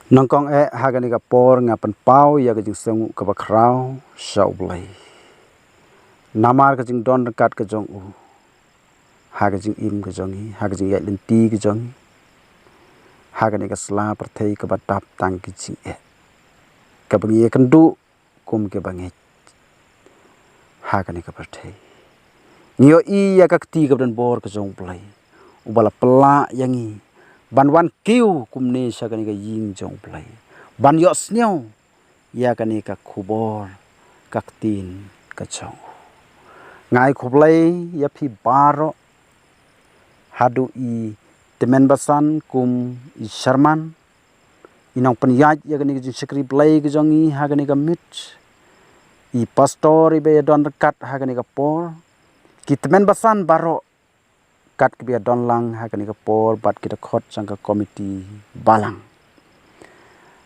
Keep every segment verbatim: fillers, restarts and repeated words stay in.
Nongkong eh, ha kane ka por nga pynpaw ïa ka jingsngew kaba khraw sha U Blei. Namar ka jingdon ryngkat ka jong u ha ka jingim ka jong ngi, ha ka jingïaid lynti ka jong ngi, ha kane ka sla pyrthei kaba dap tang ki jingeh, kaba ngi ïakynduh kum kiba ngeit ha kane ka pyrthei. Ngi ïohi ïa ka kti kaba donbor ka jong U Blei, uba la pynlah ïa ngi ban wan kiew kumne sha kane ka ïing jong U Blei, ban ïohsngew ïa kane ka khubor ka ktien ka jong u. Nga ai khublei ïa phi baroh, haduh i tymmen basan kum i chairman, i nongpynïaid ïa kane ka jingshakri Blei ka jong ngi ha kane ka miet, i pastor iba ïadon ryngkat ha kane ka por, ki tymmen basan baroh kat kiba ïadon lang ha kane ka por, bad ki dkhot jong ka komiti balang,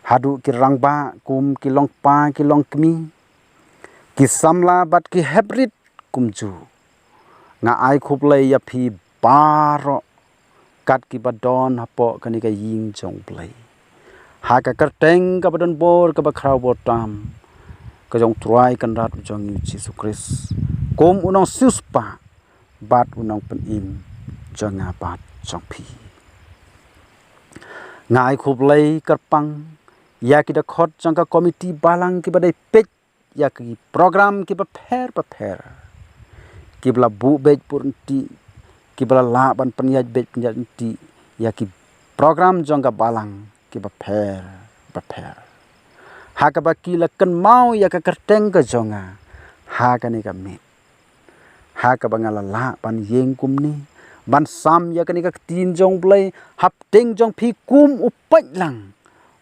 haduh ki rangbah kum ki longkpa ki longkmie, ki samla bad ki heprit kumjuh. Nga ai khublei ïa phi baroh kat kiba don hapoh kane ka ïing jong U Blei, ha ka kyrteng kaba donbor kaba khraw bor tam ka jong U Trai Kynrad u jong ngi U Jisu Khrist, kum u nongsiewspah bad u nongpynim jong nga bad jong phi. Nga ai khublei kyrpang ïa ki dkhot jong ka komiti balang kiba dei peit ïa ki program kiba pher bapher, kiba la buh beit buh ryntih, kiba la lah ban pynïaid beit pynïaid ryntih ïa ki program jong ka balang kiba pher bapher, ha kaba ki la kynmaw ïa ka kyrteng ka jong nga ha kane ka miet, ha kaba nga la lah ban ïeng kumne ban sam ïa kane ka ktien jong U Blei hapdeng jong phi kum u paidlang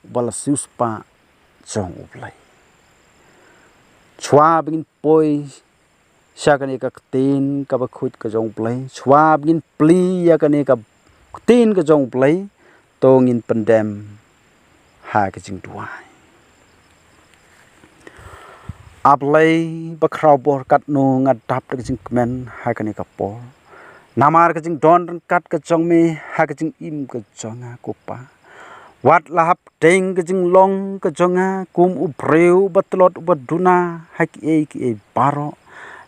uba la siewspah jong U Blei. Shuwa ba ngin poi sha kane ka ktien kaba khuid ka jong U Blei, shuwa ba ngin plie ïa kane ka ktien ka jong U Blei, to ngin pyndem ha ka jingduwai. A Blei ba khraw bor, katno nga dap da ka jingkmen ha kane ka por namar ka jingdon ryngkat ka jong me ha ka jingim ka jong nga, ko Pa. Wat la hapdeng ka jinglong ka jong nga kum u briew uba tlot uba duna ha kiei kiei baroh,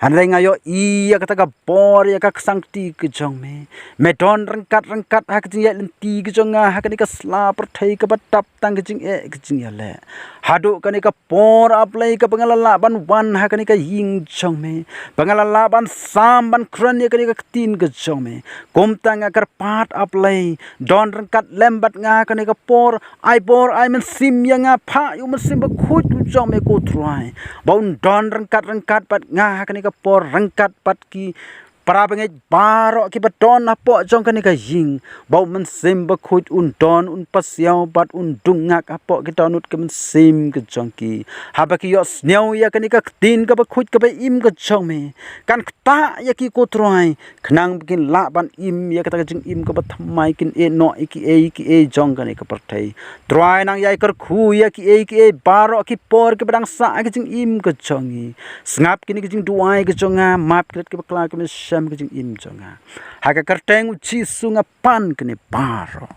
hynrei nga ïohi ïa kata ka bor ïa ka ksangkti ka jong me. Me don ryngkat ryngkat ha ka jingïaid lynti ka jong nga ha kane ka sla pyrthei kaba dap tang ka jingeh ka jingïaleh. Haduh kane ka por, A Blei, kaba nga la lah ban wan ha kane ka ïing jong me, ba nga la lah ban sam ban kren ïa kane ka ktien ka jong me, kumta nga kyrpad, A Blei, don ryngkat lem bad nga ha kane ka por. Ai bor ai mynsiem ïa nga, phah ïa u Mynsiem Bakhuid u jong me, ko Trai, ba un don ryngkat ryngkat bad nga ha kane ka por, ryngkat bad ki para bangeit baroh kiba don hapoh jong kane ka ïing, ba u Mynsiem Bakhuid un don, un pasiaw bad un dungak hapoh ki dohnud ki mynsiem ki jong ki, haba ki ïohsngew ïa kane ka ktien kaba khuid kaba im ka jong me. Kan ktah ïa ki, ko Trai, khnang ba kin lah ban im ïa kata ka jingim kaba thymmai, kin ïeh noh ïa kiei kiei jong kane ka pyrthei. Trai, nang ïai kyrkhu ïa kiei kiei baroh ki por kiba dang sah ha ka jingim ka jong ngi. Sngap kine ki jingduwai ka jong nga, map ki lad ki bakla, ki mynsiem ka jingim jong nga, ha ka kyrteng U Jisu nga pan kine baroh.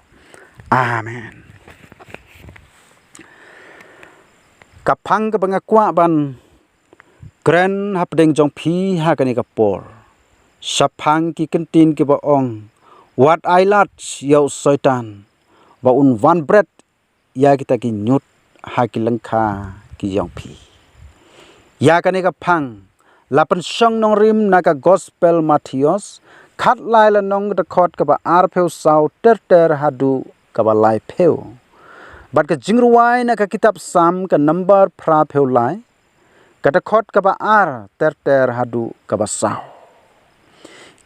Amen. Ka phang kaba nga kwah ban kren hapdeng jong phi ha kane ka por, shaphang ki kyntien kiba ong, wat ai lad ïa u Soitan ba un wan bret ïa kita ki ñiut ha ki lyngkha ki jong phi. Ïa kane ka phang la pynshong nongrim na ka Gospel Mathaios, khatlai lynnong, ka dkhot kaba arphew saw ter ter haduh kaba laiphew. Bad ka jingrwai na ka kitab Salm, ka number phraphew lai, ka dkhot kaba ar ter ter haduh kaba saw.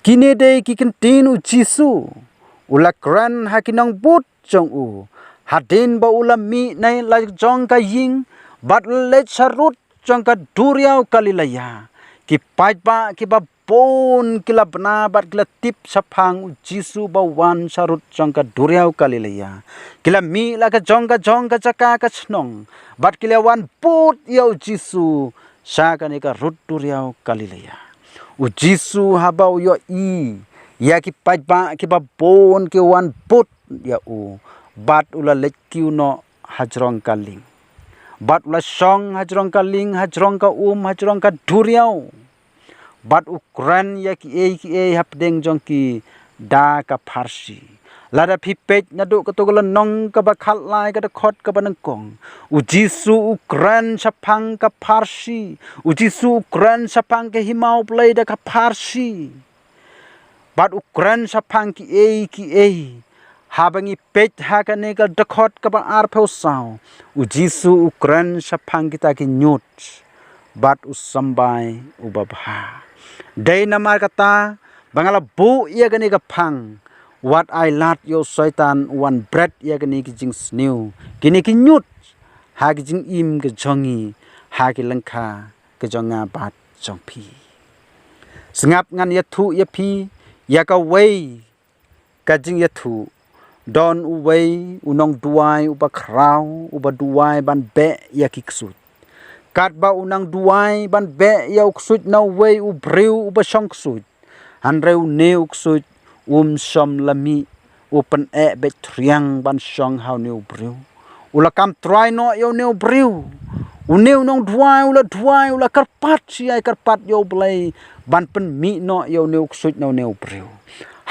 Kine dei ki kyntien U Jisu u la kren ha ki nongbud jong u, hadien ba u la mih na la jong ka ïing bad u la leit sharud jong ka duriaw Galilea. Ki paidbah kiba bun ki la bna bad ki la tip shaphang U Jisu ba wan sharud jong ka duriaw Galilea. Ki la mih la ka jong ka jong ka jaka ka shnong bad ki la wan bud ïa U Jisu sha kane ka rud duriaw Galilea. U Jisu haba u ïohi ïa ki paidbah kiba bun ki wan bud ïa u, bad u la leit kiew noh hajrong ka lieng. Bad u la shong hajrong ka lieng, hajrong ka um, hajrong ka duriaw. Bad u kren ïa kiei kiei hapdeng jong ki da ka pharshi. Lada phi peit naduh kato ka lynnong kaba khatlai, ka dkhot kaba nyngkong, u Jisu u kren shaphang ka pharshi. U Jisu u kren shaphang ka hima U Blei da ka pharshi. Bad u kren shaphang kiei kiei. Haba ngi peit ha kane ka dkhot kaba arphew saw, u Jisu u kren shaphang kita ki ñiut bad u symbai uba bha. Dei namar kata ba nga la buh ïa kane ka phang, wat ai lad ïa u Soitan u wan bret ïa kine ki jingsniew, kine ki ñiut ha ki jingim ka jong ngi, ha ki lyngkha ka jong nga bad jong phi. Sngap, ngan ïathuh ïa phi ïa kawei ka jingïathuh. Don uwei u nongduwai uba khraw uba duwai ban beh ïa ki ksuid. Katba u nang duwai ban beh ïa u ksuid na uwei u briew uba shong ksuid, hynrei une u ksuid um shym la mih, u pyneh beit thriang ban shong ha une u briew. U la kam trai noh ïa une u briew. Une u nongduwai u la duwai, u la kyrpad shi ai kyrpad ïa U Blei ban pynmih noh ïa une u ksuid na une u briew.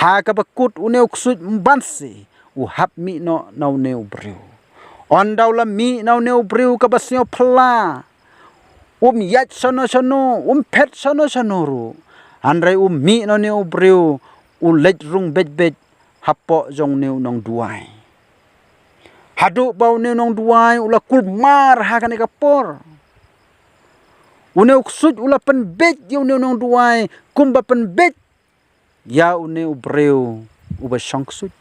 Ha kaba kut une u ksuid mbanse u hap mih noh na une u briew. Ynda u la mih na une u briew kaba sngew phylla, um ïaid shano shano, um phet shano shano ruh, hynrei u mih na une u briew u leit rung beit beit hapoh jong une u nongduwai. Haduh ba une u nongduwai u la kulmar ha kane ka por. Une u ksuid u la pynbeit ïa une u nongduwai kumba pynbeit ïa une u briew uba shong ksuid.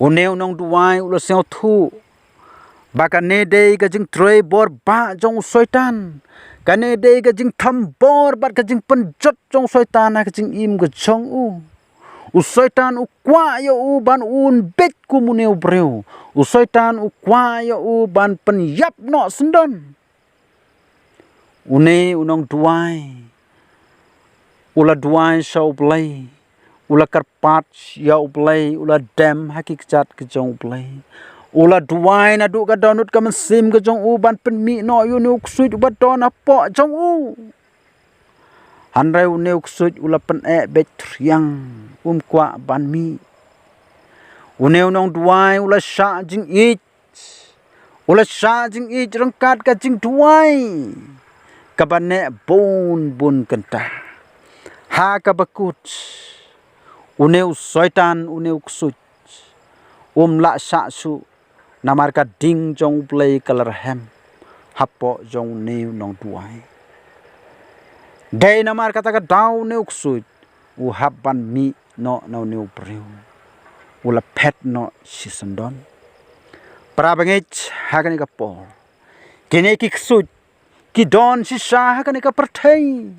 Une u nongduwai u la sngewthuh ba kane dei ka jingtrei bor bah jong u Soitan. Kane dei ka jingthombor bad ka jingpynjot jong u Soitan ha ka jingim ka jong u. U Soitan u kwah ïa u ban un beit kum une u briew. U Soitan u kwah ïa u ban pynïap noh syndon. Une u nongduwai u la duwai sha U Blei, u la kyrpad ïa U Blei, u la dem ha ki kjat ki jong U Blei. U la duwai naduh ka dohnud ka mynsiem ka jong u ban pynmih noh ïa une u ksuid uba don hapoh jong u. Hynrei une u ksuid u la pyneh beit thriang, um kwah ban mih. Une u nongduwai u la shah jingïeit, u la shah jingïeit ryngkat ka jingduwai kaba neh bun bun kynta. Ha kaba kut, une u Soitan, une u ksuid um lah shah shuh, namar ka ding jong U Blei ka la rhem hapoh jong une u nongduwai. Dei namar kata ka daw une u ksuid u hap ban mih noh na une u briew, u la phet noh shisyndon. Para bangeit, ha kane ka por kine ki ksuid ki don shisha ha kane ka pyrthei.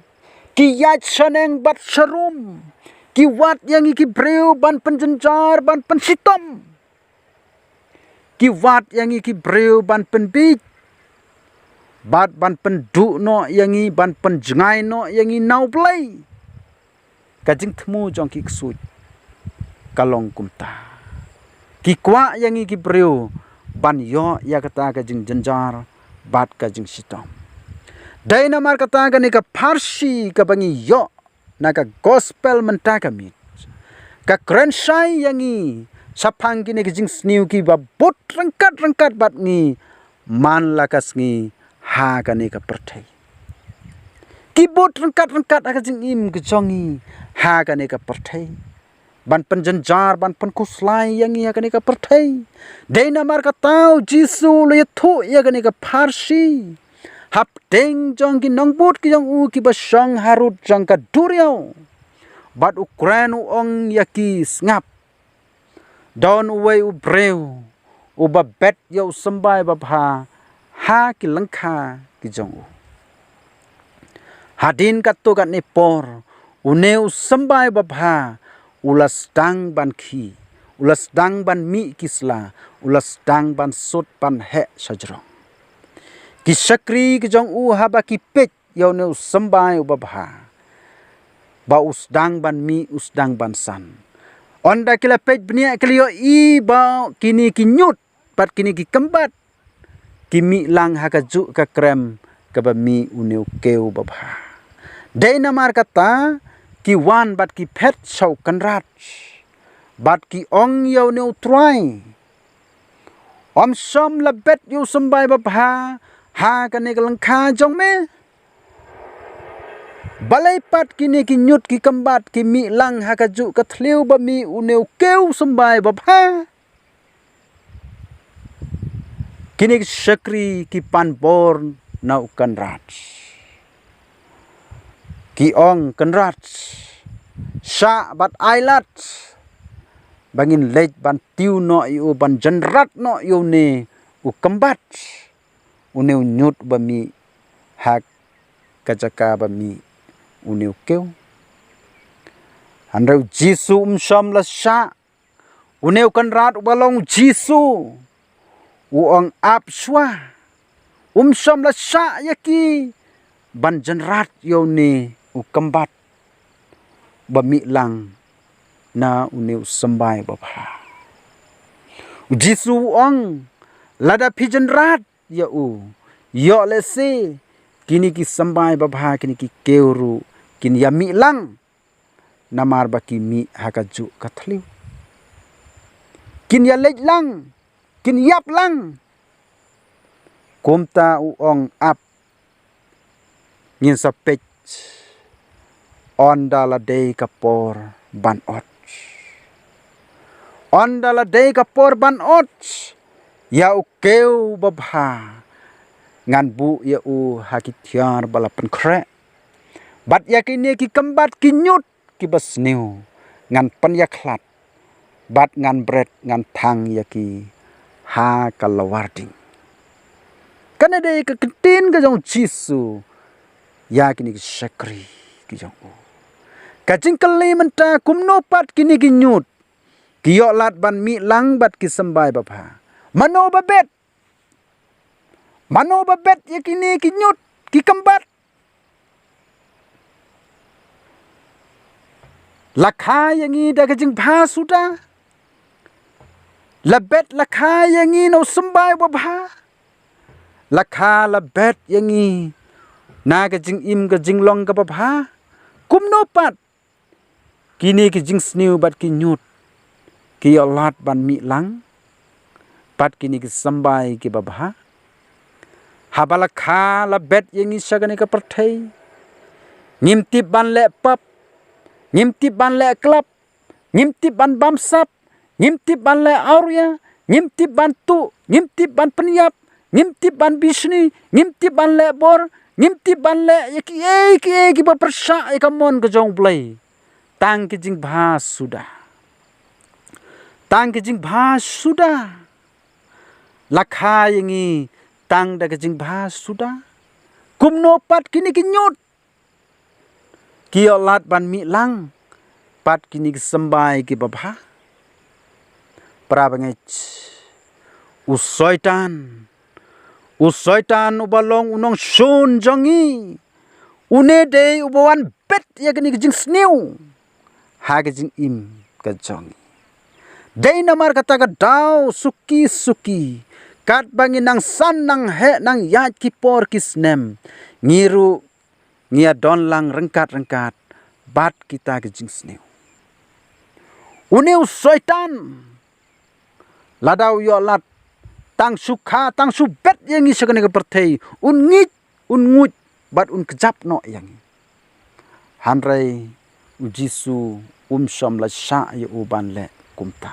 Ki ïaid shaneng bad sharum. Ki wad ïa ngi ki briew ban pynjynjar, ban pynshitom. Ki wad ïa ngi ki briew ban pynbiej bad ban pynduh noh ïa ngi, ban pynjngai noh ïa ngi na U Blei. Ka jingthmu jong ki ksuid ka long kumta. Ki kwah ïa ngi ki briew ban ïoh ïa kata ka jingjynjar bad ka jingshitom. Dei namar kata kane ka pharshi kaba ngi ïoh na ka gospel mynta ka miet ka kren shai ïa ngi shaphang kine ki jingsniew kiba bud ryngkat ryngkat bad ngi man la ka sngi ha kane ka pyrthei. Ki bud ryngkat ryngkat ha ka jingim ka jong ngi ha kane ka pyrthei, ban pynjynjar, ban pynkhuslai ïa ngi ha kane ka pyrthei. Dei namar kata u Jisu u la ïathuh ïa kane ka pharshi hapdeng jong ki nongbud ki jong u kiba shong harud jong ka duriaw. Bad u kren u ong ïa ki, sngap, don uwei u briew uba bet ïa u symbai babha ha ki lyngkha ki jong u. Hadien katto katne por une u symbai babha u la sdang ban khih, u la sdang ban mih ki sla, u la sdang ban sut ban heh shajrong. Ki shakri ki jong u haba ki peit ïa une u symbai uba bha ba u sdang ban mih, u sdang ban san, ynda ki la peit bniah ki la ïohi ba kine ki ñiut bad kine ki kymbat ki mih lang ha kajuh ka krem kaba mih une u kew babha. Dei namar kata ki wan bad ki phet sha u Kynrad bad ki ong ïa une u trai, ym shym la bet ïa u symbai babha ha kane ka lyngkha jong me. Balei pat kine ki ñiut ki kymbat ki mih lang ha kajuh ka thliew ba mih une u kew symbai babha? Kine ki shakri ki pan bor na u Kynrad. Ki ong, Kynrad, shah bad ai lad ba ngin leit ban tiew noh ïa u, ban jynrat noh ïa une u kymbat, une u ñiut ba mih ha ka jaka ba mih une u kew. Hynrei u Jisu um shym la shah. Une u Kynrad uba long u Jisu u ong, ap shuwa. Um shym la shah ïa ki ban jynrat ïa une u kymbat ba mih lang na une u symbai babha. U Jisu u ong, lada phi jynrat ïa u, ïoh lehse kine ki symbai babha, kine ki kew ruh kin ïa mih lang, namar ba ki mih ha kajuh ka thliew. Kin ïa leit lang, kin ïap lang. Kumta u ong, ap, ngin sa peit ynda la dei ka por ban ot. Ynda la dei ka por ban ot ïa u kew babha, ngan buh ïa u ha ki tiar ba la pynkhreh. Bad ïa kine ki kymbat ki ñiut kiba sniew ngan pynïakhlad, bad ngan bret, ngan thang ïa ki ha ka lawar ding. Kane dei ka ktien ka jong u Jisu ïa kine ki shakri ki jong u. Ka jingkylli mynta, kumno pat kine ki ñiut ki ïoh lad ban mih lang bad ki symbai babha? Mano ba bet? Mano ba bet ïa kine ki ñiut ki kymbat? La kha ïa ngi da ka jingbha suda? La bet la kha ïa ngi na u symbai babha? La kha la bet ïa ngi na ka jingim ka jinglong kaba bha? Kumno pat kine ki jingsniew bad ki ñiut ki ïoh lad ban mih lang bad kine ki symbai kiba bha? Haba la kha la bet ïa ngi sha kane ka pyrthei, ngim tip ban leh pap, ngim tip ban leh klap, ngim tip ban bamsap, ngim tip ban leh awria, ngim tip ban tuh, ngim tip ban pynïap, ngim tip ban bishni, ngim tip ban leh bor, ngim tip ban leh ïa kiei kiei kiba pyrshah ïa ka mon ka jong U Blei. Tang ki jingbha suda. Tang ki jingbha suda. La kha ïa ngi tang da ki jingbha suda? Kumno pat kine ki ñiut ki ïoh lad ban mih lang bad kine ki symbai kiba bha? Para bangeit, u Soitan, u Soitan uba long u nongshun jong ngi, une dei uba wan bet ïa kine ki jingsniew ha ka jingim ka jong ngi. Dei namar kata ka daw suki suki, katba ngi nang san nang heh nang ïaid ki por ki snem, ngi ruh ngi ïa don lang ryngkat ryngkat bad kita ki jingsniew. Une u Soitan, lada u ïoh lad tang shu kha, tang shu bet ïa ngi sha kane ka pyrthei, un ngeit, un nguid bad un kjap noh ïa ngi. Hynrei u Jisu um shym la shah ïa u ban leh kumta.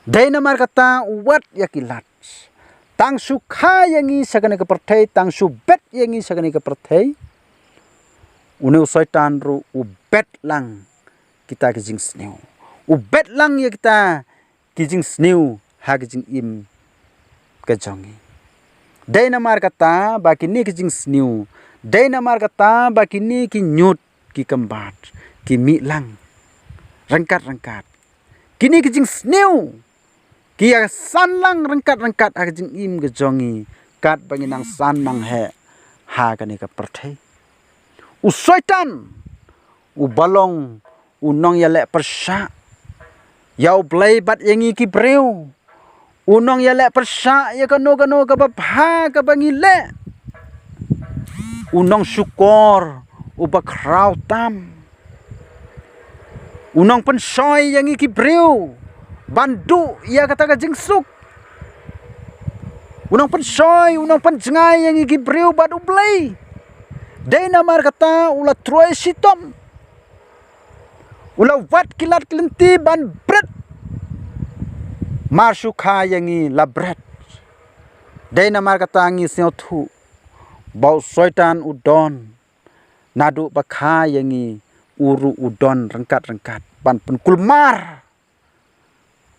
Dei namar kata u wad ïa ki lad. Tang shu kha ïa ngi sha kane ka pyrthei, tang shu bet ïa ngi sha kane ka pyrthei. Une u Soitan ruh u bet lang kita ki jingsniew. U bet lang ïa kita ki jingsniew ha ki jingim ka jong ngi. Dei namar kata ba kine ki jingsniew, dei namar kata ba kine ki ñiut ki kymbat ki mih lang ryngkat ryngkat. Kine ki jingsniew ki ïa san lang ryngkat ryngkat ha ka jingim ka jong ngi, katba ngi nang san nang heh ha kane ka pyrthei. U Soitan uba long u nongïaleh pyrshah ïa U Blei bad ïa ngi ki briew, U nongïaleh pyrshah ïa kano kano kaba bha kaba ngi leh. U nongshukor uba khraw tam. U nongpynshoi ïa ngi ki briew ban duh ïa kata ka jingsuk. U nongpynshoi, u nongpynjngai ïa ngi ki briew bad U Blei. Dei namar kata u la troi shitom. U la wad ki lad ki lynti ban bret marshukha ïa ngi la bret. Dei namar kata ngi sngewthuh ba u Soitan u don, naduh ba kha ïa ngi u ruh u don ryngkat ryngkat ban pynkulmar.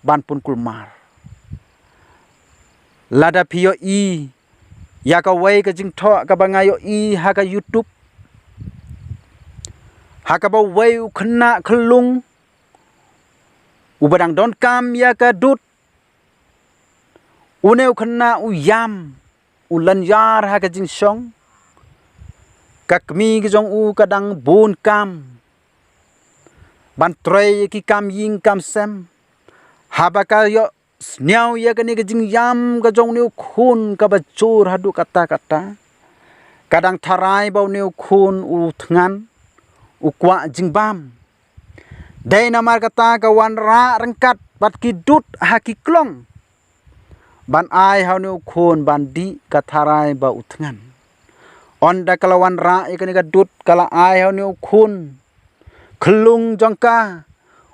Ban pynkulmar. Lada phi ïohi ïa kawei ka jingthoh kaba nga ïohi ha ka YouTube, ha kaba uwei u khynnah khyllung uba dang donkam ïa ka dud. Une u khynnah u ïam, u lynñiar ha ka jingshong. Ka kmie ka jong u ka dang bun kam ban trei ïa ki kam ïing kam sem. Haba ka ïohsngew ïa kane ka jingïam ka jong une u khun kaba jur haduh katta katta, ka dang tharai ba une u khun u thngan, u kwah jingbam. Dei namar kata ka wanrah ryngkat bad ki dud ha ki klong ban ai ha une u khun ban dih, ka tharai ba u thngan. Ynda ka la wanrah ïa kane ka dud, ka la ai ha une u khun khyllung jong ka.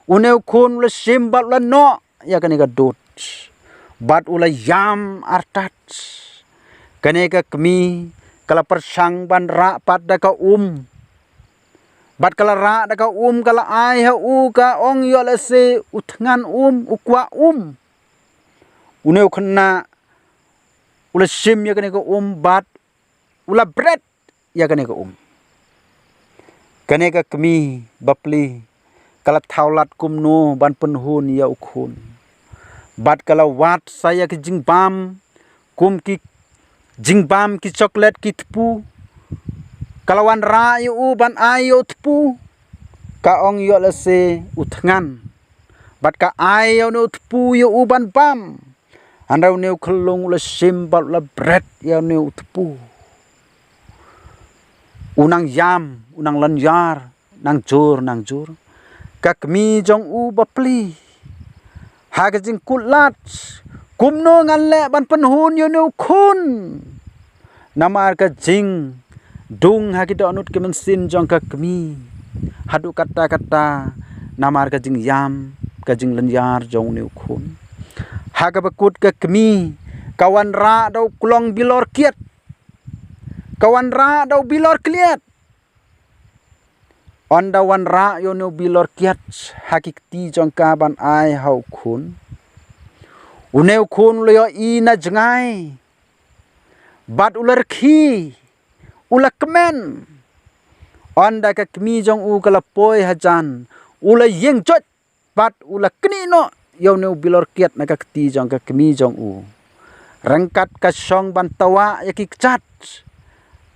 Une u khun u la shim bad u la noh ïa kane ka dud bad u la ïam artat. Kane ka kmie ka la pyrshang ban rah pat da ka um. Bad ka la rah da ka um, ka la ai ha u, ka ong, ïoh lehse u thngan um, u kwah um. Une u khynnah u la shim ïa kane ka um bad u la bret ïa kane ka um. Kane ka kmie bapli ka la thaw lad kumno ban pynhun ïa u khun. Bad ka la wad sa ïa ki jingbam, kum ki jingbam, ki chocolate, ki thpu. Ka la wanrah ïa u ban ai ïa u thpu. Ka ong, ïoh lehse u thngan. Bad ka ai ïa une u thpu ïa u ban bam. Hynrei une u khyllung u la shim bad u la bret ïa une u thpu. U nang ïam, u nang lynñiar, nang jur, nang jur. Ka kmie jong u bapli, ha ka jingkut lad, kumno ngan leh ban pynhun ïa une u khun? Namar ka jingdung ha ki dohnud ki mynsiem jong ka kmie haduh katta katta namar ka jingïam, ka jinglynñiar jong une u khun. Ha kaba kut ka kmie ka wanrah da u klong bilor kiad. Ka wanrah da u bilor kiad. Ynda wanrah ïa une u bilor kiad ha ki kti jong ka ban ai ha u khun, une u khun u la ïohi na jngai bad u la rkhie, u la kmen. Ynda ka kmie jong u ka la poi hajan, u la ïeng joit bad u la knieh noh ïa une u bilor kiad na ka kti jong ka kmie jong u. Ryngkat ka shong ban tawah ïa ki kjat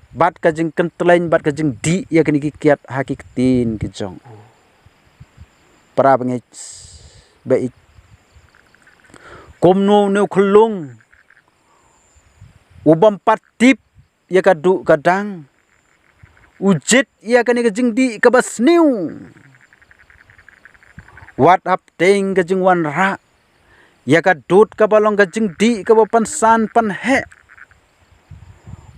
bad ka jingkyntlein bad ka jingdih ïa kine ki kiad ha ki ktien ki jong u. Para bangeit, baieit, kumno une u khyllung u bym pat tip ïa ka duh ka dang, u jied ïa kane ka jingdih kaba sniew. Wat hapdeng ka jingwanrah ïa ka dud kaba long ka jingdih kaba pynsan pynheh.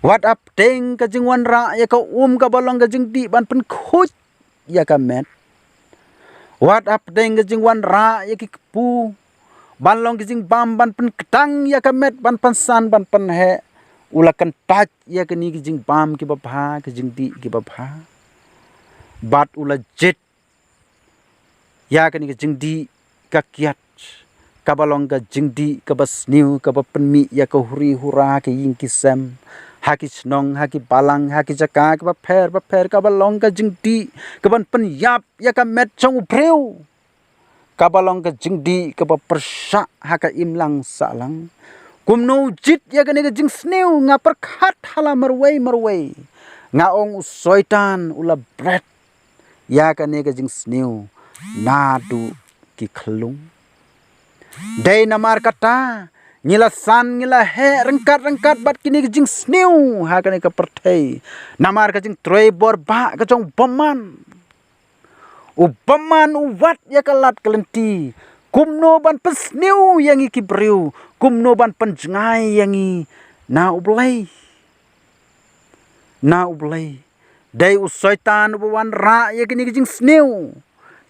Wat hapdeng ka jingwanrah ïa ka um kaba long ka jingdih ban pynkhuid ïa ka met. Wat hapdeng ka jingwanrah ïa ki kpu ban long ki jingbam ban pynkdang ïa ka met ban pynsan ban pynheh, u la kyntait ïa kine ki jingbam kiba bha, ki jingdih kiba bha. Bad u la jied ïa kane ka jingdih ka kiad kaba long ka jingdih kaba sniew, kaba pynmih ïa ka huri hura ha ki ïing ki sem, ha ki shnong, ha ki balang, ha ki jaka kiba pher bapher, kaba long ka jingdih kaban pynïap ïa ka met jong u briew, kaba long ka jingdih kaba pyrshah ha ka imlang sahlang. Kumno u jied ïa kane ka jingsniew, nga pyrkhat ha la marwei marwei, nga ong u Soitan u la bret ïa kane ka jingsniew naduh ki khyllung. Dei namar kata Ngi la san, ngi la heh ryngkat ryngkat bad kine ki jingsniew ha kane ka pyrthei. Namar ka jingtrei bor bah ka jong u bymman. U bymman u wad ïa ka lad ka lynti. Kumno ban pynsniew ïa ngi ki briew. Kumno ban pynjngai ïa ngi na U Blei. Na U Blei. Dei u Soitan uba wan rah ïa kine ki jingsniew.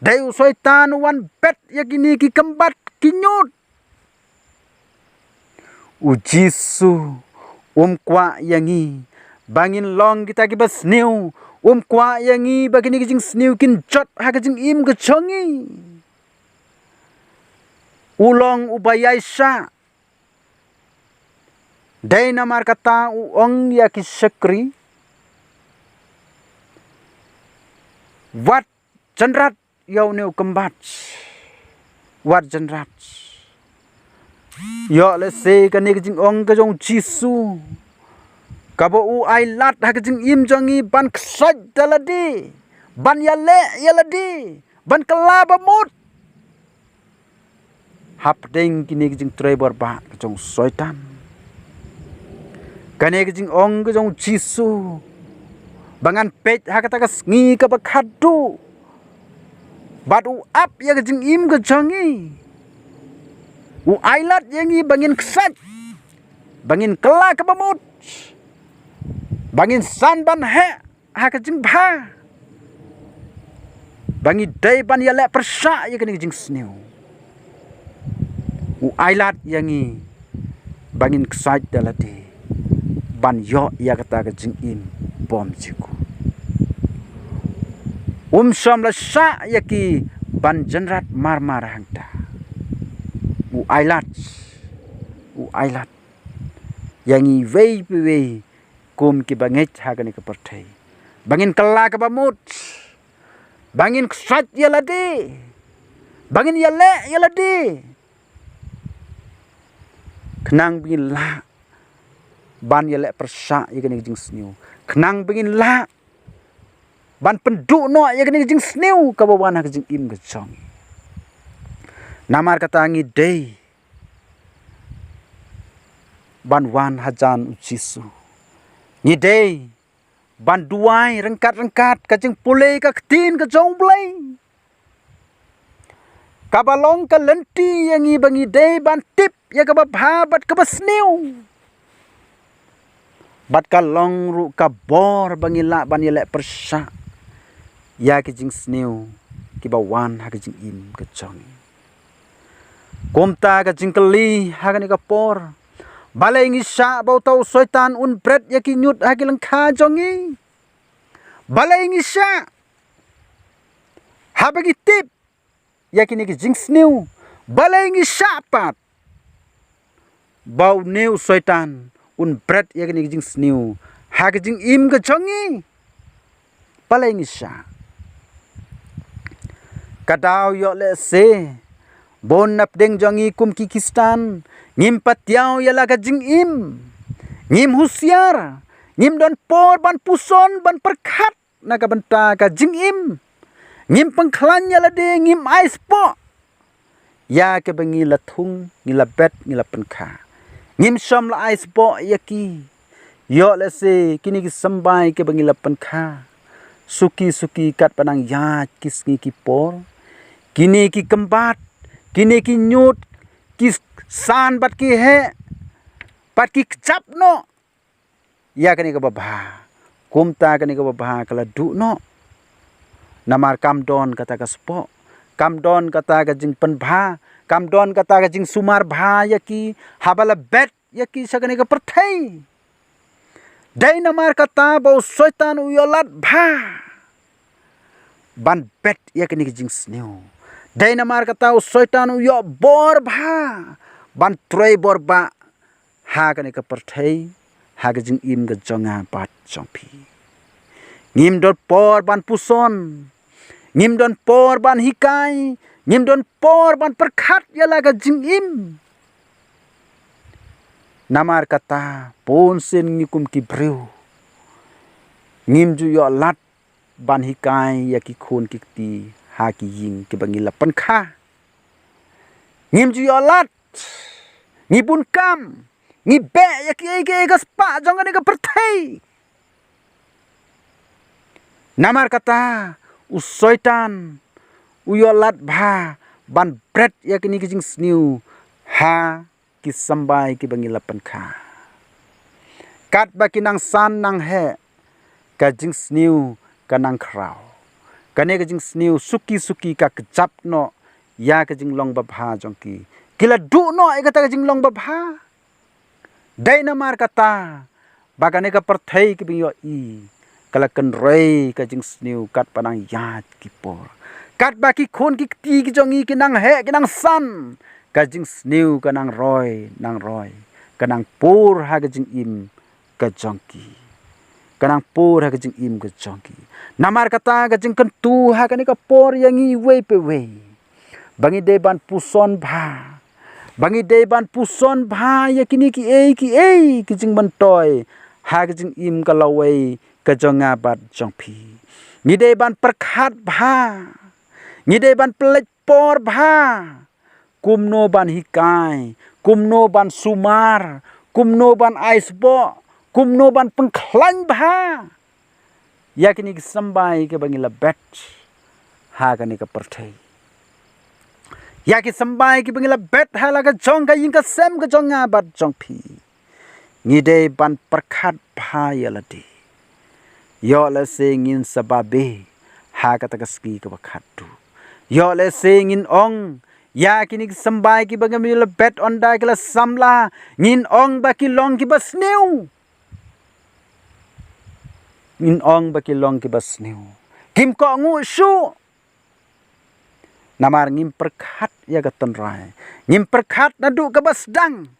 Dei u Soitan u wan bet ïa kine ki kymbat ki ñiut. U Jisu um kwah ïa ngi ba ngin long kita kiba sniew. Um kwah ïa ngi ba kine ki jingsniew kin jot ha ka jingim ka jong ngi. U long uba ïaishah. Dei namar kata u ong ïa ki shakri, wat jynrat ïa une u kymbat. Wat jynrat. Ïoh lehse kane ka jingong ka jong u Jisu, kaba u ailad ha ka jingim jong ngi ban kshaid da lade, ban ïaleh ïa lade, ban kylla ba mut. Hapdeng kine ki jingtrei bor bah ka jong u Soitan. Kane ka jingong ka jong u Jisu, ba ngan peit ha kata ka sngi kaba khadduh. Bad u ap ïa ka jingim ka jong ngi. U ailad ïa ngi ba ngin kshaid, ba ngin kylla kaba mut, ba ngin san ban heh ha ka jingbha, ba ngi dei ban ïaleh pyrshah ïa kane ka jingsniew. U ailad ïa ngi ba ngin kshaid da lade ban ïoh ïa kata ka jingim bymjukut. Um shym la shah ïa ki ban jynrat marmar hangta. U ailad, u ailad ïa ngi iwei pa iwei kum kiba ngeit ha kane ka pyrthei, ba ngin kylla kaba mut, ba ngin kshaid ïa lade, ba ngin ïaleh ïa lade. Khnang ba ngin lah ban ïaleh pyrshah ïa kane ka jingsniew. Khnang ba ngin lah ban pynduh noh ïa kane ka jingsniew kaba wan ha ka jingim ka jong ngi. Namar kata ngi dei ban wan hajan u Jisu. Ngi dei ban duwai ryngkat ryngkat ka jingpule ka ktien ka jong U Blei, kaba long ka lynti ïa ngi ba ngi dei ban tip ïa kaba bha bad kaba sniew. Bad ka long ruh ka bor ba ngi lah ban ïaleh pyrshah ïa ki jingsniew kiba wan ha ka jingim ka jong ngi. Kumta ka jingkylli ha kane ka por, balei ngi shah ba uta u Soitan un bret ïa ki ñiut ha ki lyngkha jong ngi? Balei ngi shah? Haba ngi tip ïa kine ki jingsniew, balei ngi shah pat ba une u Soitan un bret ïa kine ki jingsniew ha ka jingim ka jong ngi? Balei ngi shah? Ka daw ïoh lehse bun napdeng jong ngi kum ki Khristan ngim patiaw ïa la ka jingim. Ngim husiar, ngim don por ban puson ban pyrkhat na ka bynta ka jingim. Ngim pynkhlaiñ ïa lade, ngim ai spah ïa kiba ngi la thung, ngi la bet, ngi la pynkha. Ngim shym la ai spah ïa ki. Ïoh lehse kine ki symbai kiba ngi la pynkha, suki suki katba nang ïaid ki sngi ki por, kine ki kymbat, kine ki ñiut, ki san bad ki heh, bad ki kjap noh ïa kane kaba bha. Kumta kane kaba bha ka la duh noh. Namar kam don kata ka spah, kam don kata ka jingpynbha, kam don kata ka jingsumar bha ïa ki haba la bet ïa ki sha kane ka pyrthei. Dei namar kata ba u Soitan u ïoh lad bha ban bet ïa kine ki jingsniew. Dei namar kata u Soitan u ïoh bor bha ban trei bor bha ha kane ka pyrthei, ha ka jingim ka jong nga bad jong phi. Ngim don por ban puson, ngim don por ban hikai, ngim don por ban pyrkhat ïa la ka jingim. Namar kata bun sien ngi kum ki briew ngim ju ïoh lad ban hikai ïa ki khun ki kti ha ki ïing kiba ngi la pynkha. Ngim ju ïoh lad Ngi bun kam, ngi beh ïa kiei kiei ka spah jong kane ka pyrthei. Namar kata, u Soitan u ïoh lad bha ban bret ïa kine ki jingsniew ha ki symbai kiba ngi la pynkha. Katba ki nang san nang heh, ka jingsniew ka nang khraw. Kane ka jingsniew suki suki ka kjap noh ïa ka jinglong babha jong ki. Ki la duh noh ïa kata ka jinglong babha. Dei namar kata ba kane ka pyrthei kiba ngi ïohi ka la kynrei ka jingsniew katba nang ïaid ki por. Katba ki khun ki kti ki jong ngi ki nang heh ki nang san, ka jingsniew ka nang roi nang roi, ka nang pur ha ka jingim ka jong ki. Ka nang pur ha ka jingim ka jong ki. Namar kata ka jingkyntu ha kane ka por ïa ngi iwei pa iwei, ba ngi dei ban puson bha, ba ngi dei ban puson bha ïa kine kiei kiei ki jingmyntoi ha ka jingim ka lawei ka jong nga bad jong phi. Ngi dei ban pyrkhat bha, ngi dei ban pynleit por bha, kumno ban hikai, kumno ban sumar, kumno ban ai sboh, kumno ban pynkhlaiñ bha ïa kine ki symbai kiba ngi la bet ha kane ka pyrthei, ïa ki symbai kiba ngi la bet ha la ka jong ka ïing ka sem ka jong nga bad jong phi. Ngi dei ban pyrkhat bha ïa lade. Ïoh lehse ngin sa babe ha kata ka sngi kaba khatduh. Ïoh lehse ngin ong ïa kine ki symbai kiba ngi la bet ynda ki la samla, ngin ong ba ki long kiba sniew. Ngin ong ba ki long kiba sniew. Kim kohnguh shuh. Namar ngim pyrkhat ïa ka tynrai, ngim pyrkhat naduh kaba sdang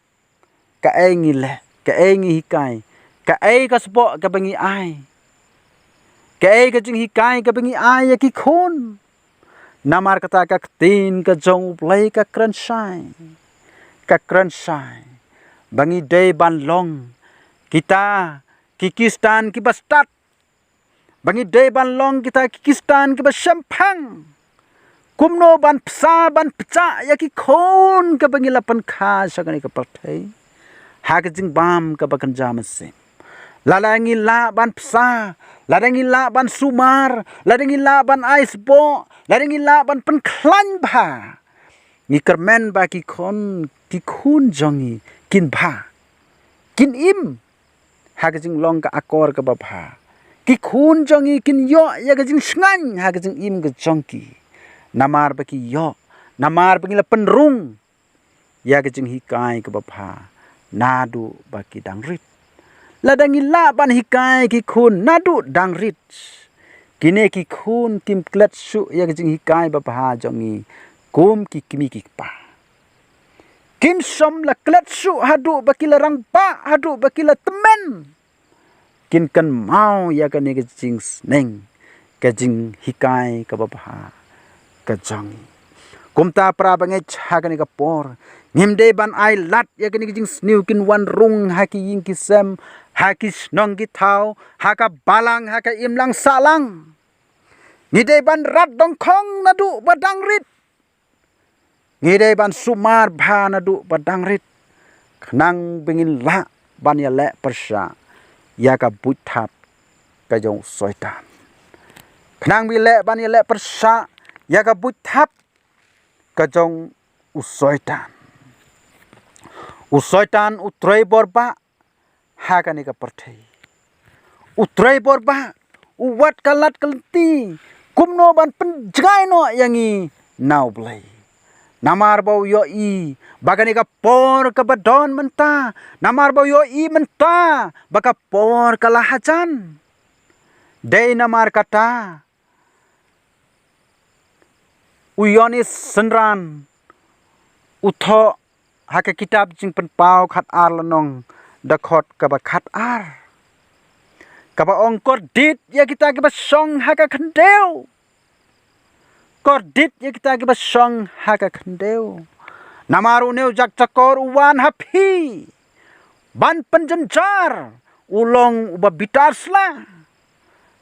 kaei ngi leh, kaei ngi hikai, kaei ka sboh kaba ngi ai, kaei ka jinghikai kaba ngi ai ïa ki khun. Namar kata ka ktien ka jong U Blei ka kren shai, ka kren shai ba ngi dei ban long kita ki Khristan kiba stad, ba ngi dei ban long kita ki Khristan kiba shemphang. Kumno ban pynsa ban pynjah ïa ki khun kiba ngi la pynkha sha kane ka pyrthei ha ka jingbam kaba kynja mynsiem. Lada ngi lah ban pynsa, lada ngi lah ban sumar, lada ngi lah ban ai sboh, lada ngi lah ban pynkhlaiñ bha, ngi kyrmen ba ki khun, ki khun jong ngi kin bha, kin im ha ka jinglong ka akor kaba bha. Ki khun jong ngi kin ïoh ïa ka jingshngaiñ ha ka jingim ka jong ki. Namar ba ki ïoh, namar ba ngi la pynrung ïa ka jinghikai kaba bha naduh ba ki dang rit. Lada ngi lah ban hikai ki khun naduh dang rit, kine ki khun kim klet shuh ïa ka jinghikai babha jong ngi kum ki kmie ki kpa. Kim shym la klet shuh haduh ba ki la rangbah, haduh ba ki la tymmen. Kin kynmaw ïa kane ka jingsneng, ka jinghikai kaba bha ka jong ngi. Kumta para bangeit, ha kane ka por ngim dei ban ai lad ïa kane ka jingsniew kin wan rung ha ki ïing ki sem, ha ki shnong ki thaw, ha ka balang, ha ka imlang sahlang. Ngi dei ban rat dongkhong naduh ba dang rit. Ngi dei ban sumar bha naduh ba dang rit, khnang ba ngin lah ban ïaleh pyrshah ïa ka buit thap ka jong u Soitan. Khnang ba ngin lah ban ïaleh pyrshah ïa ka buit thap ka jong u Soitan. U Soitan u trei bor bah ha kane ka pyrthei. U trei bor bah, u wad ka lad ka lynti kumno ban pynjngai noh ïa ngi na U Blei. Namar ba u ïohi ba kane ka por kaba don mynta, namar ba u ïohi mynta ba ka por ka la hajan. Dei namar kata u Ïoannis synran u thoh ha ka kitab Jingpynpaw khatar lynnong, dkhot kaba khatar, kaba ong, kordit ïa kita kiba shong ha ka khyndew. Kordit ïa kita kiba shong ha ka khyndew. Namar une u jakjakor u wan ha phi ban pynjynjar, u long uba bitar sla.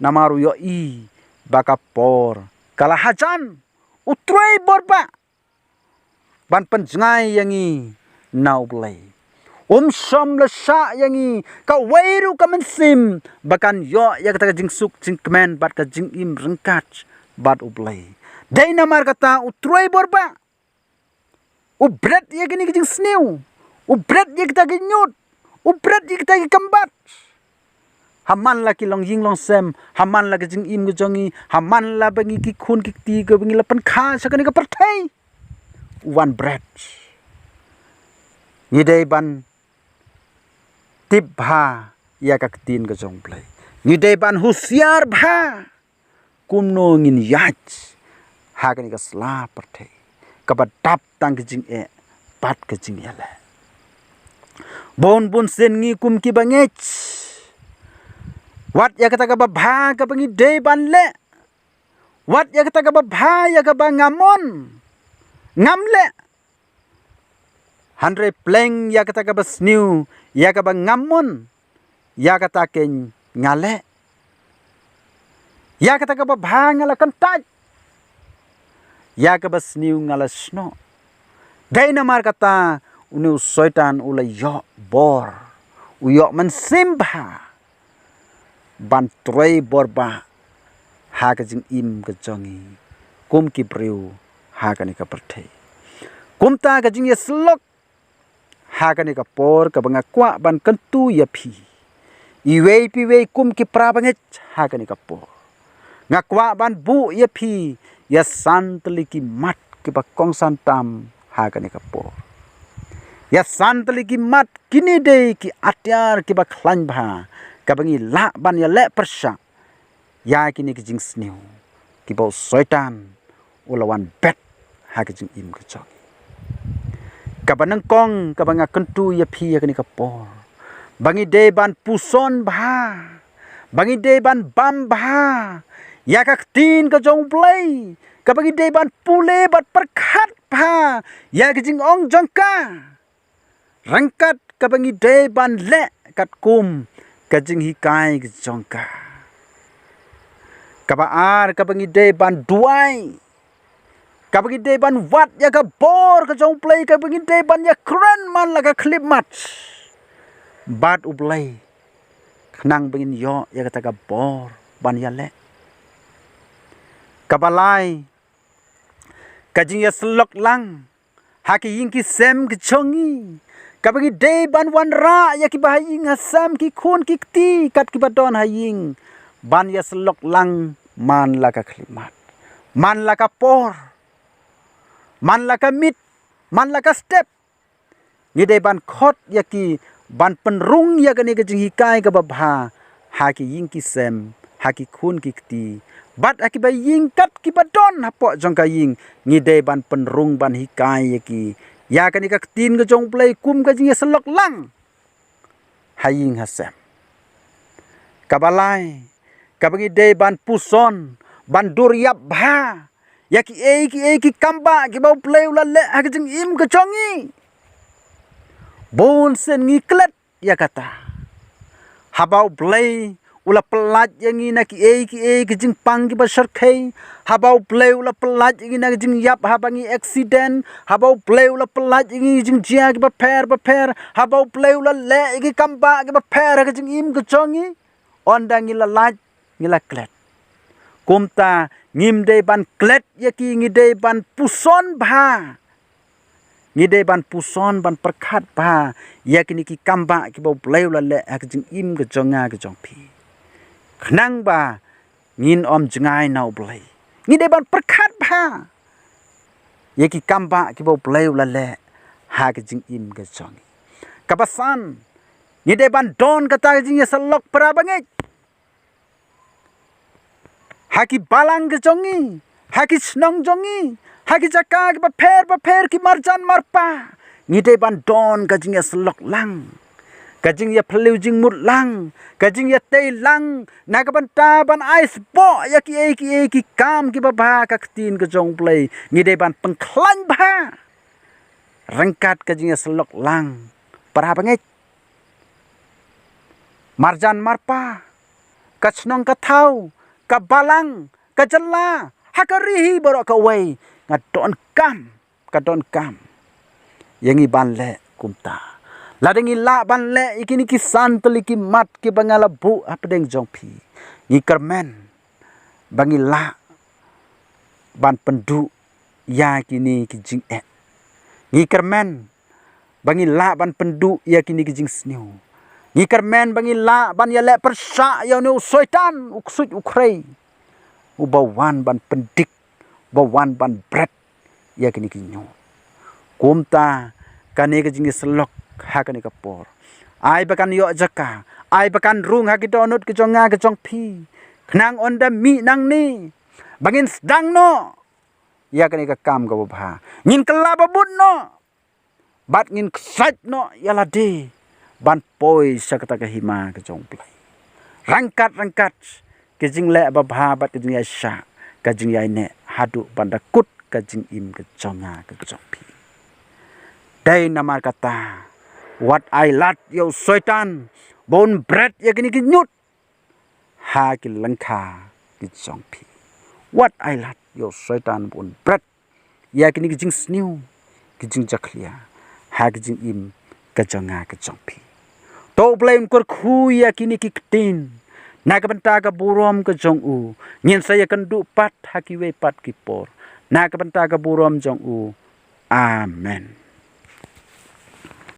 Namar u ïohi ba ka por ka la hajan. U trei bor bah ban pynjngai ïa ngi na U Blei. Um shym la shah ïa ngi kawei ruh ka mynsiem ba kan ïoh ïa kata ka jingsuk jingkmen bad ka jingim ryngkat bad U Blei. Dei namar kata u trei bor ba u bret ïa kine ki jingsniew, u bret ïa kita ki ñiut, u bret ïa kita ki kynbat. Ha man la ki longïing longsem, ha man la ka jingim ka jong ngi, ha man la ba ngi ki khun ki kti kaba ngi la pynkha sha kane ka pyrthei, u wan bret. Ngi dei ban tip bha ïa ka ktien ka jong U Blei. Ngi dei ban husiar bha kumno ngin ïaid ha kane ka sla pyrthei kaba dap tang ka jingeh bad ka jingïaleh. Bun bun sien ngi kum ki bangeit, wat ïa kata kaba bha kaba ngi dei ban leh, wat ïa kata kaba bha ïa kaba ngam mon, ngam leh. Hynrei pleng ïa kata kaba sniew, ïa kaba ngam mon, ïa kata keiñ nga leh. Ïa kata kaba bha nga la kyntait, ïa kaba sniew nga la shnoh. Dei namar kata une u Soitan u la ïoh bor, u ïoh mynsiem bha ban trei bor ba ha ka jingim ka jong ngi kum ki briew ha kane ka pyrthei. Kumta ka jingïasyllok ha kane ka por kaba nga kwah ban kyntu ïa phi, iwei pa iwei kum ki para bangeit ha kane ka por, nga kwah ban buh ïa phi ïa san tylli ki mat kiba kongsan tam ha kane ka por. Ïa san tylli ki mat, kine dei ki atiar kiba khlaiñ bha kaba ngi lah ban ïaleh pyrshah ïa kine ki jingsniew kiba u Soitan u la wan bet ha ka jingim ka jong ngi. Kaba nyngkong kaba nga kyntu ïa phi ha kane ka por, ba ngi dei ban puson bha, ba ngi dei ban bam bha ïa ka ktien ka jong U Blei, kaba ngi dei ban pule bad pyrkhat bha ïa ka jingong jong ka, ryngkat kaba ngi dei ban leh katkum ka jinghikai ka jong ka. Kaba ar, kaba ngi dei ban duwai, kaba ngi dei ban wad ïa ka bor ka jong U Blei, kaba ngi dei ban ïakren man la ka khyllipmat bad U Blei, khnang ba ngin ïoh ïa kata ka bor ban ïaleh. Kaba lai, ka jingïasyllok lang ha ki ïing ki sem ki jong ngi, kaba ngi dei ban wanrah ïa kiba ha ïing ha sem, ki khun ki kti kat kiba don ha ïing, ban ïasyllok lang man la ka khyllipmat, man la ka por, man la ka miet, man la ka step. Ngi dei ban khot ïa ki ban pynrung ïa kane ka jinghikai kaba bha ha ki ïing ki sem, ha ki khun ki kti, bad ha kiba ïing kat kiba don hapoh jong ka ïing. Ngi dei ban pynrung ban hikai ïa ki ïa kane ka ktien ka jong U Blei kum ka jingïasyllok lang ha ïing ha sem. Kaba lai, kaba ngi dei ban puson, ban dur ïap bha ïa kiei kiei ki kambah kiba U Blei u la leh ha ka jingim ka jong ngi. Bun sien ngi klet ïa kata. Haba U Blei u la pyllait ïa ngi na kiei kiei ki jingpang kiba shyrkhei, haba U Blei u la pyllait ïa ngi na ki jingïap haba ngi accident, haba U Blei u la pyllait ïa ngi jingjia kiba pher ba pher, haba U Blei u la leh ïa ki kambah kiba pher ha ka jingim ka jong ngi, ynda ngi la lait, ngi la klet. Kumta ngim dei ban klet ïa ki, ngi dei ban puson bha. Ngi dei ban puson, ban pyrkhat bha ïa kine ki kambah kiba U Blei u la leh ha ka jingim ka jong nga ka jong phi, khnang ba ngin ym jngai na U Blei. Ngi dei ban pyrkhat bha ïa ki kambah kiba U Blei u la leh ha ka jingim ka jong ngi. Kaba san, ngi dei ban don kata ka jingïasyllok para bangeit ha ki balang ka jong ngi, ha ki shnong jong ngi, ha ki jaka kiba pher ba pher, ki marjan marpa. Ngi dei ban don ka jingïasyllok lang, ka jingïaphylliew jingmut lang, ka jingïatei lang, na ka bynta ban ai sboh ïa kiei kiei ki kam kiba bha ka ktien ka jong U Blei. Ngi dei ban pynkhlaiñ bha ryngkat ka jingïasyllok lang para bangeit. Marjan marpa, ka shnong ka thaw, ka balang, ka jylla, ha ka ri hi baroh kawei, nga donkam, ka donkam ïa ngi ban leh kumta. Lada ngi lah ban leh ïa kine ki san tylli ki mat kiba nga la buh hapdeng jong phi, ngi kyrmen ba ngi lah ban pynduh ïa kine ki jingeh. Ngi kyrmen ba ngi lah ban pynduh ïa kine ki jingsniew. Ngi kyrmen ba ngi lah ban ïaleh pyrshah ïa une u Soitan, u ksuid u khrei, uba wan ban pyndik, uba wan ban bret ïa kine ki ñiuh. Kumta kane ka jingïasyllok ha kane ka por, ai ba kan ïoh jaka, ai ba kan rung ha ki dohnud ki jong nga ki jong phi, khnang ynda mih nangne ba ngin sdang noh ïa kane ka kam kaba bha, ngin kylla ba bun noh bad ngin ksait noh ïa lade ban poi sha kata ka hima ka jong U Blei. Ryngkat ryngkat ki jingleh babha bad ki jingïaishah, ka jingïaineh haduh ban da kut ka jingim ka jong nga ka jong phi. Dei namar kata, wat ai lad ïa u Soitan ba un bret ïa kine ki ñiuh ha ki lyngkha ki jong phi. Wat ai lad ïa u Soitan ba un bret ïa kine ki jingsniew, ki jingjakhlia ha ki jingim ka jong nga ka jong phi. To U Blei un kyrkhu ïa kine ki ktien na ka bynta ka burom ka jong u. Ngin sa ïakynduh pat ha kiwei pat ki por na ka bynta ka burom jong u. Amen.